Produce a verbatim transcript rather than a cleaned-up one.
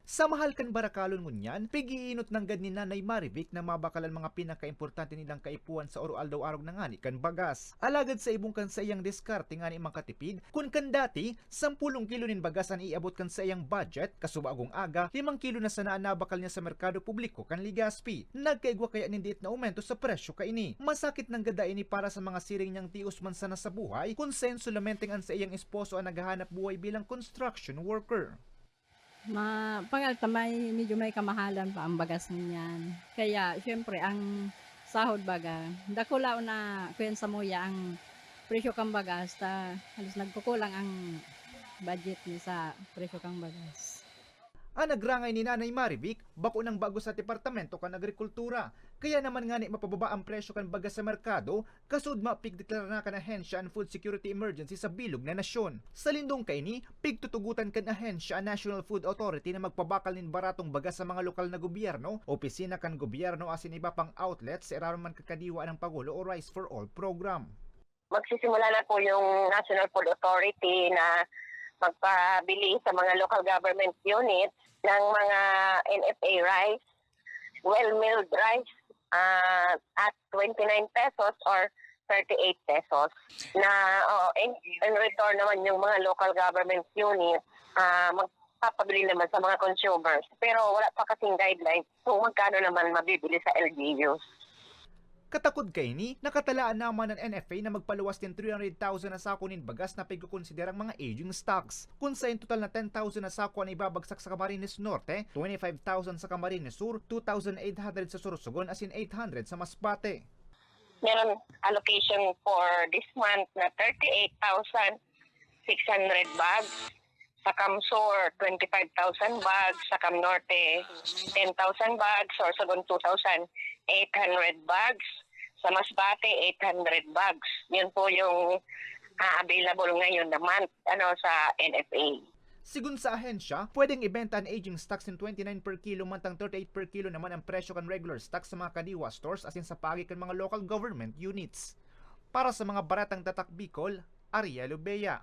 Sa mahal kan barakalon ngunyan, pig-iinot nanggad ni Nanay Marivic na mabakal an mga pinakaimportante nilang kaipuhan sa oro-aldaw-arog na ngani kan bagas. Alagad sa ibong kan saiyang diskarte ngani makatipid, kun kan dati, sampulong kilo nin bagas an iabot kan saiyang budget, kasubagong aga, limang kilo na sana an nabakal niya sa merkado publiko kan Legazpi. Nagkaigwa kaya nin diit na aumento sa presyo kaini. Masakit nanggad ini para sa mga siring niyang tios man sana sa buhay, kun saen solamenteng an saiyang esposo an naghahanap buhay bilang construction worker. Ma-, pangalta may, medyo may kamahalan pa ang bagas ngunyan. Kaya, siyempre, ang sahod baga, dakula na kuyan samuya ang presyo kan bagas, ta halos nagkukulang ang budget niya sa presyo kan bagas. An nagrangay ni Nanay Marivic, bako nang bago sa Departamento kan Agrikultura. Kaya naman ngani mapababa ang presyo kan bagas sa merkado, kasud mapigdeklara na kan ahensya an food security emergency sa bilog na nasyon. Sa lindong kaini, pigtutugotan kan ahensya an National Food Authority na magpabakal nin baratong bagas sa mga lokal na gobyerno, opisina kan gobyerno asin iba pang outlets sa irarom man kan kadiwa ng Pangulo o Rice for All program. Magsisimula na po yung National Food Authority na magpabili sa mga local government units ng mga N F A rice, well milled rice, ah, at twenty-nine pesos or thirty-eight pesos. Na, oo, in, in return naman yung mga local government unit, ah, magpapabili naman sa mga consumers. Pero wala pa kasing guidelines kung magkano naman mabibili sa L G Us. Katakod kaini, nakatalaan naman an N F A na magpaluwas nin three hundred thousand na sako nin bagas na pigkokonsiderang mga aging stocks. Kun sa in total na ten thousand na sako an ibabagsak sa Camarines Norte, twenty-five thousand sa Camarines Sur, two thousand eight hundred sa Sorsogon asin eight hundred sa Masbate. Meron allocation for this month na thirty-eight thousand six hundred bags. Sa Camsur, twenty-five thousand bags. Sa Cam Norte, ten thousand bags. Sorsogon, two thousand eight hundred bags. Sa Masbate, eight hundred bags. Yun po yung, ah, available ngayon na month, ano, sa N F A. Sigon sa ahensya, pwedeng ibenta an aging stocks nin twenty-nine per kilo mantang thirty-eight per kilo naman ang presyo kan regular stocks sa mga kadiwa stores asin sa paagi kan mga local government units. Para sa mga Baretang Tatak Bicol, Ariel Obeya.